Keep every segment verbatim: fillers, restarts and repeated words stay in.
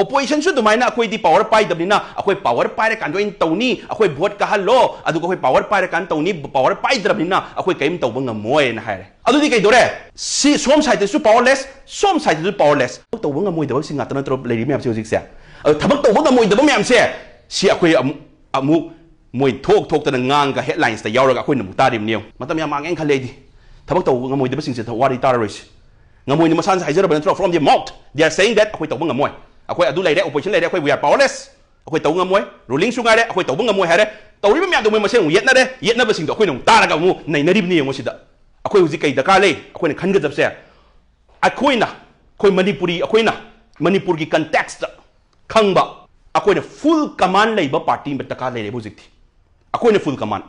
ꯑꯣꯄꯣꯖꯤꯁꯟꯁꯨ ꯑꯗꯨꯃꯥꯏꯅ ꯑꯩꯈꯣꯏꯗꯤ ꯄꯥꯋꯔ ꯄꯥꯏꯗꯕꯅꯤꯅ ꯑꯩꯈꯣꯏ ꯄꯥꯋꯔ ꯄꯥꯏꯔꯀꯥꯟꯗ ꯑꯣꯏꯅ ꯇꯧꯅꯤ, ꯑꯩꯈꯣꯏ ꯚꯣꯠ ꯀꯥꯍꯜꯂꯣ, ꯑꯗꯨꯒ ꯑꯩꯈꯣꯏ ꯄꯥꯋꯔ ꯄꯥꯏꯔꯀꯥꯟꯗ ꯇꯧꯅꯤ, ꯄꯥꯋꯔ ꯄꯥꯏꯗ꯭ꯔꯕꯅꯤꯅ ꯑꯩꯈꯣꯏ ꯀꯔꯤꯝ ꯇꯧꯕ ꯉꯝꯃꯣꯏꯅ ꯍꯥꯏꯔꯦ꯫ ꯑꯗꯨꯗꯤ ꯀꯩꯗꯧꯔꯦ? ꯁꯤ ꯁꯣꯝ ꯁꯥꯏꯗꯇꯁꯨ ꯄꯥꯋꯔꯂꯦꯁ, ꯁꯣꯝ ꯁꯥꯏꯗꯇꯁꯨ ꯄꯥꯋꯔꯂꯦꯁ꯫ ꯊꯕꯛ ꯇꯧꯕ ꯉꯝꯃꯣꯏꯗꯕꯁꯤꯡ ꯉꯥꯛꯇ ꯅꯠꯇ꯭ꯔꯣ ꯂꯩꯔꯤ ꯃꯌꯥꯝꯁꯦ ꯍꯧꯖꯤꯛꯁꯦ? ꯑꯗꯣ ꯊꯕꯛ ꯇꯧꯕ ꯉꯝꯃꯣꯏꯗꯕ ꯃꯌꯥꯝꯁꯦ, ꯁꯤ ꯑꯩꯈꯣꯏ ꯑꯃꯨꯛ ꯑꯃꯨꯛ ꯃꯣꯏ ꯊꯣꯛ ꯊꯣꯛꯇꯅ ꯉꯥꯡꯒ ꯍꯦꯗꯂꯥꯏꯟꯁꯇ ꯌꯥꯎꯔꯒ ꯑꯩꯈꯣꯏꯅ ꯑꯃꯨꯛ ꯇꯥꯔꯤꯕꯅꯤ ꯌꯦꯡꯉꯨ꯫ ꯃꯇꯝ ꯌꯥꯝ ꯃꯥꯡꯉꯦꯅ ꯈꯜꯂꯦ ꯑꯩꯗꯤ꯫ ꯊꯕꯛ ꯇꯧꯕ ꯉꯝꯃꯣꯏꯗꯕꯁꯤꯡꯁꯦ ꯋꯥꯔꯤ ꯇꯥꯔꯔꯣꯏꯁꯤ꯫ ꯉꯝꯃꯣꯏꯅ ꯃꯁꯥꯅ ꯍꯥꯏꯖꯔꯕ ꯅꯠꯇ꯭ꯔꯣ? From the mouth they are saying that ꯑꯩꯈꯣꯏ ꯇꯧꯕ ꯉꯝꯃꯣꯏ, ꯑꯩꯈꯣꯏ ꯑꯗꯨ ꯂꯩꯔꯦ, ꯑꯣꯄꯣꯖꯤꯁꯟ ꯂꯩꯔꯦ, ꯑꯩꯈꯣꯏ we are powerless, ꯑꯩꯈꯣꯏ ꯇꯧꯕ ꯉꯝꯃꯣꯏ, ꯔꯨꯂꯤꯡꯁꯨ ꯉꯥꯏꯔꯦ, ꯑꯩꯈꯣꯏ ꯇꯧꯕ ꯉꯝꯃꯣꯏ ꯍꯥꯏꯔꯦ꯫ ꯇꯧꯔꯤꯕ ꯃꯌꯥꯝꯗꯣ ꯃꯣꯏ ꯃꯁꯦꯟ ꯑꯃꯨꯛ ꯌꯦꯠꯅꯔꯦ, ꯌꯦꯠꯅꯕꯁꯤꯡꯗꯣ ꯑꯩꯈꯣꯏꯅ ꯑꯃꯨꯛ ꯇꯥꯔꯒ ꯑꯃꯨꯛ ꯅꯩꯅꯔꯤꯕꯅꯤ ꯌꯦꯡꯉꯣ ꯁꯤꯗ꯫ ꯑꯩꯈꯣꯏ ꯍꯧꯖꯤꯛ ꯀꯩ ꯗꯔꯀꯥꯔ ꯂꯩ? ꯑꯩꯈꯣꯏꯅ ꯈꯟꯒꯗꯕꯁꯦ, ꯑꯩꯈꯣꯏꯅ, ꯑꯩꯈꯣꯏ ꯃꯅꯤꯄꯨꯔꯤ, ꯑꯩꯈꯣꯏꯅ ꯃꯅꯤꯄꯨꯔꯒꯤ ꯀꯟꯇꯦꯛꯁꯇ ꯈꯪꯕ, ꯑꯩꯈꯣꯏꯅ ꯐꯨꯜ ꯀꯃꯥꯟ ꯂꯩꯕ ꯄꯥꯔꯇꯤ ꯑꯃ ꯗꯔꯀꯥꯔ ꯂꯩꯔꯦꯕ ꯍꯧꯖꯤꯛꯇꯤ꯫ ꯑꯩꯈꯣꯏꯅ ꯐꯨꯜ ꯀꯃꯥꯟ,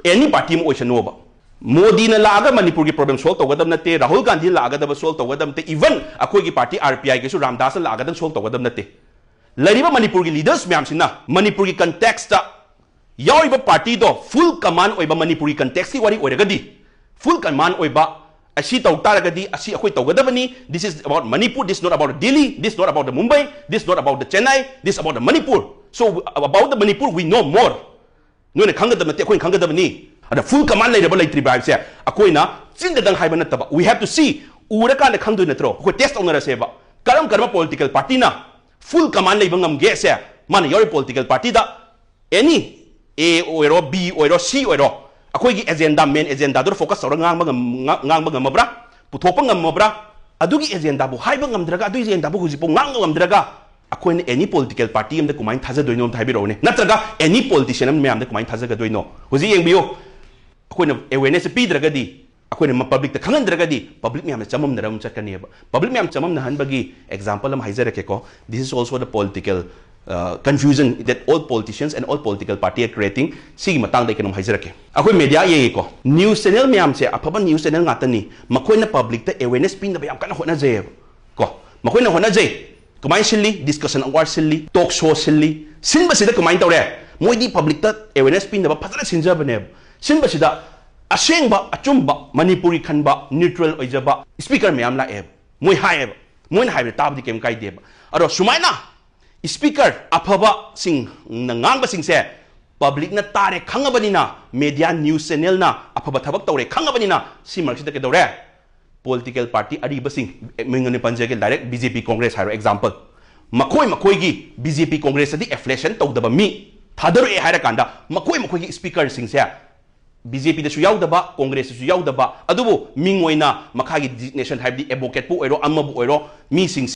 ꯑꯦꯅꯤ ꯄꯥꯔꯇꯤ ꯑꯃ ꯑꯣꯏꯁꯅꯨꯕ, ꯃꯣꯗꯤꯅ ꯂꯥꯛꯑꯒ ꯃꯅꯤꯄꯨꯔꯒꯤ ꯄ꯭ꯔꯣꯕ꯭ꯂꯦꯝ ꯁꯣꯜꯕ ꯇꯧꯒꯗꯕ ꯅꯠꯇꯦ, ꯔꯥꯍꯨꯜ ꯒꯥꯟꯙꯤꯅ ꯂꯥꯛꯑꯒꯗꯕ ꯁꯣꯜꯕ ꯇꯧꯒꯗꯕ ꯅꯠꯇꯦ, ꯏꯚꯟ ꯑꯩꯈꯣꯏꯒꯤ ꯄꯥꯔꯇꯤ ꯑꯥꯔ ꯄꯤ ꯑꯥꯏꯒꯤꯁꯨ ꯔꯥꯝꯗꯥꯁꯅ ꯂꯥꯛꯑꯒꯗꯕ ꯁꯣꯜꯕ ꯇꯧꯒꯗꯕ ꯅꯠꯇꯦ꯫ ꯂꯩꯔꯤꯕ ꯃꯅꯤꯄꯨꯔꯒꯤ ꯂꯤꯗꯔꯁ ꯃꯌꯥꯝꯁꯤꯅ ꯃꯅꯤꯄꯨꯔꯒꯤ ꯀꯟꯇꯦꯛꯁꯇ ꯌꯥꯎꯔꯤꯕ ꯄꯥꯔꯇꯤꯗꯣ ꯐꯨꯜ ꯀꯃꯥꯟ ꯑꯣꯏꯕ, ꯃꯅꯤꯄꯨꯔꯒꯤ ꯀꯟꯇꯦꯛꯁꯀꯤ ꯋꯥꯔꯤ ꯑꯣꯏꯔꯒꯗꯤ ꯐꯨꯜ ꯀꯃꯥꯟ ꯑꯣꯏꯕ, ꯑꯁꯤ ꯇꯧ ꯇꯥꯔꯒꯗꯤ ꯑꯁꯤ ꯑꯩꯈꯣꯏ ꯇꯧꯒꯗꯕꯅꯤ, this is about Manipur, this is not about Delhi, this is not about the Mumbai, this is not about the Chennai, this is about the Manipur, so about the Manipur we know more. ꯅꯣꯏꯅ ꯈꯪꯒꯗꯕ ꯅꯠꯇꯦ, ꯑꯩꯈꯣꯏꯅ ꯈꯪꯒꯗꯕꯅꯤ꯫ ꯑꯗ ꯐꯨꯜ common ꯂꯩꯔꯕ ꯂꯩꯇ꯭ꯔꯤꯕ ꯍꯥꯏꯕꯁꯦ ꯑꯩꯈꯣꯏꯅ ꯆꯤꯟꯗꯗꯪ ꯍꯥꯏꯕ ꯅꯠꯇꯕ, we have to see, ꯎꯔꯀꯥꯟꯗ ꯈꯪꯗꯣꯏ ꯅꯠꯇ꯭ꯔꯣ? ꯑꯩꯈꯣꯏ ꯇꯦꯁ ꯇꯧꯅꯔꯁꯦꯕ, ꯀꯔꯝ ꯀꯔꯝꯕ ꯄꯣꯂꯤꯇꯤꯀꯦꯜ ꯄꯥꯔꯇꯤꯅ ꯐꯨꯜ ꯀꯃꯥꯟ ꯂꯩꯕ ꯉꯝꯒꯦꯁꯦ꯫ ꯃꯥꯅ ꯌꯥꯎꯔꯤ ꯄꯣꯂꯤꯇꯤꯀꯦꯜ ꯄꯥꯔꯇꯤꯗ ꯑꯦꯅꯤ ꯑꯦ ꯑꯣꯏꯔꯣ, ꯕꯤ ꯑꯣꯏꯔꯣ, ꯁꯤ ꯑꯣꯏꯔꯣ, ꯑꯩꯈꯣꯏꯒꯤ ꯑꯦꯖꯦꯟꯗꯥ, ꯃꯦꯟ ꯑꯦꯖꯦꯟꯗꯥꯗꯨꯗ ꯐꯣꯀꯁ ꯇꯧꯔꯒ ꯉꯥꯡꯕ ꯉꯝ-, ꯉꯥ-, ꯉꯥꯡꯕ ꯉꯝꯃꯕ꯭ꯔꯥ? ꯄꯨꯊꯣꯛꯄ ꯉꯝꯃꯕ꯭ꯔꯥ? ꯑꯗꯨꯒꯤ ꯑꯦꯖꯦꯟꯗꯥꯕꯨ ꯍꯥꯏꯕ ꯉꯝꯗ꯭ꯔꯒ, ꯑꯗꯨꯒꯤ ꯑꯦꯖꯦꯟꯗꯥꯕꯨ ꯍꯧꯖꯤꯛꯐꯥꯎ ꯉꯥꯡꯕ ꯉꯝꯗ꯭ꯔꯒ, ꯑꯩꯈꯣꯏꯅ ꯑꯦꯅꯤ ꯄꯣꯂꯤꯇꯤꯀꯦꯜ ꯄꯥꯔꯇꯤ ꯑꯃꯗ ꯀꯃꯥꯏꯅ ꯊꯥꯖꯗꯣꯏꯅꯣ ꯑꯝꯇ ꯍꯥꯏꯕꯤꯔꯛꯎꯅꯦ? ꯅꯠꯇ꯭ꯔꯒ ꯑꯦꯅꯤ ꯄꯣꯂꯤꯇꯤꯁꯤꯌꯟ ꯑꯃ ꯃꯌꯥꯝꯗ ꯀꯃꯥꯏꯅ ꯊꯥꯖꯒꯗꯣꯏꯅꯣ? ꯍꯧꯖꯤꯛ ꯌꯦꯡꯕꯤꯌꯨ, ꯑꯩꯈꯣꯏꯅ ꯑꯦꯋꯦꯔꯅꯦꯁꯁꯦ ꯄꯤꯗ꯭ꯔꯒꯗꯤ, ꯑꯩꯈꯣꯏꯅ ꯃ-, ꯄꯕ꯭ꯂꯤꯛꯇ ꯈꯪꯍꯟꯗ꯭ꯔꯒꯗꯤ, ꯄꯕ꯭ꯂꯤꯛ ꯃꯌꯥꯝꯅ ꯆꯃꯝꯅꯔ ꯑꯃ ꯆꯠꯀꯅꯦꯕ꯫ ꯄꯕ꯭ꯂꯤꯛ ꯃꯌꯥꯝ ꯆꯃꯝꯅꯍꯟꯕꯒꯤ ꯑꯦꯛꯖꯥꯝꯄꯜ ꯑꯃ ꯍꯥꯏꯖꯔꯛꯀꯦꯀꯣ, this is also the political, uh, confusion that all politicians and all political party are creating. ꯁꯤꯒꯤ ꯃꯇꯥꯡꯗ ꯑꯩ ꯀꯩꯅꯣꯝ ꯍꯥꯏꯖꯔꯛꯀꯦ꯫ ꯑꯩꯈꯣꯏ ꯃꯦꯗꯤꯌꯥ ꯌꯦꯡꯉꯤꯀꯣ, ꯅ꯭ꯌꯨꯁ ꯆꯦꯅꯦꯜ ꯃꯌꯥꯝꯁꯦ, ꯑꯐꯕ ꯅ꯭ꯌꯨꯁ ꯆꯦꯅꯦꯜ ꯉꯥꯛꯇꯅꯤ, ꯃꯈꯣꯏꯅ ꯄꯕ꯭ꯂꯤꯛꯇ ꯑꯦꯋꯦꯔꯅꯦꯁ ꯄꯤꯅꯕ ꯌꯥꯝ ꯀꯟꯅ ꯍꯣꯠꯅꯖꯩꯌꯦꯕ ꯀꯣ꯫ ꯃꯈꯣꯏꯅ ꯍꯣꯠꯅꯖꯩ꯫ ꯀꯃꯥꯏꯅ ꯁꯤꯜꯂꯤ? ꯗꯤꯁꯀꯁꯟ ꯑꯋꯥꯔ ꯁꯤꯜꯂꯤ, ꯇꯣꯛ ꯁꯣ ꯁꯤꯜꯂꯤ꯫ ꯁꯤꯟꯕꯁꯤꯗ ꯀꯃꯥꯏꯅ ꯇꯧꯔꯦ? ꯃꯣꯏꯗꯤ ꯄꯕ꯭ꯂꯤꯛꯇ ꯑꯦꯋꯦꯔꯅꯦꯁ ꯄꯤꯅꯕ ꯐꯖꯅ ꯁꯤꯟꯖꯕꯅꯦꯕ꯫ ꯁꯤꯟꯕꯁꯤꯗ ꯑꯁꯦꯡꯕ, ꯑꯆꯨꯝꯕ, ꯃꯅꯤꯄꯨꯔꯤ ꯈꯟꯕ, ꯅ꯭ꯌꯨꯇ꯭ꯔꯦꯜ ꯑꯣꯏꯖꯕ ꯁ꯭ꯄꯤꯀꯔ ꯃꯌꯥꯝ ꯂꯥꯛꯑꯦꯕ꯫ ꯃꯣꯏ ꯍꯥꯏꯌꯦꯕ, ꯃꯣꯏꯅ ꯍꯥꯏꯕꯗ ꯇꯥꯕꯗꯤ ꯀꯩꯝ ꯀꯥꯏꯗꯦꯕ꯫ ꯑꯗꯣ ꯁꯨꯃꯥꯏꯅ speaker ꯑꯐꯕꯁꯤꯡꯅ ꯉꯥꯡꯕꯁꯤꯡꯁꯦ publicꯅ ꯇꯥꯔꯦ ꯈꯪꯉꯕꯅꯤꯅ, media news channelꯅ ꯑꯐꯕ ꯊꯕꯛ ꯇꯧꯔꯦ ꯈꯪꯉꯕꯅꯤꯅ, ꯁꯤ ꯃꯔꯛꯁꯤꯗ ꯀꯩꯗꯧꯔꯦ? Political party ꯑꯔꯤꯕꯁꯤꯡ, ꯃꯤꯡ ꯑꯣꯏꯅ ꯄꯟꯖꯒꯦ, direct BJP Congress ꯍꯥꯏꯔꯣ example, ꯃꯈꯣꯏ ꯃꯈꯣꯏꯒꯤ BJP Congressꯇꯗꯤ affiliation ꯇꯧꯗꯕ ꯃꯤ ꯊꯥꯗꯔꯛꯑꯦ ꯍꯥꯏꯔꯀꯥꯟꯗ, ꯃꯈꯣꯏ ꯃꯈꯣꯏꯒꯤ speakerꯁꯤꯡꯁꯦ BJPꯗꯁꯨ ꯌꯥꯎꯗꯕ, Congressꯇꯁꯨ ꯌꯥꯎꯗꯕ, ꯑꯗꯨꯕꯨ ꯃꯤꯡ ꯑꯣꯏꯅ ꯃꯈꯥꯒꯤ designation, ꯍꯥꯏꯕꯗꯤ advocateꯄꯨ ꯑꯣꯏꯔꯣ, ꯑꯃꯕꯨ ꯑꯣꯏꯔꯣ, ꯃꯤꯁꯤꯡ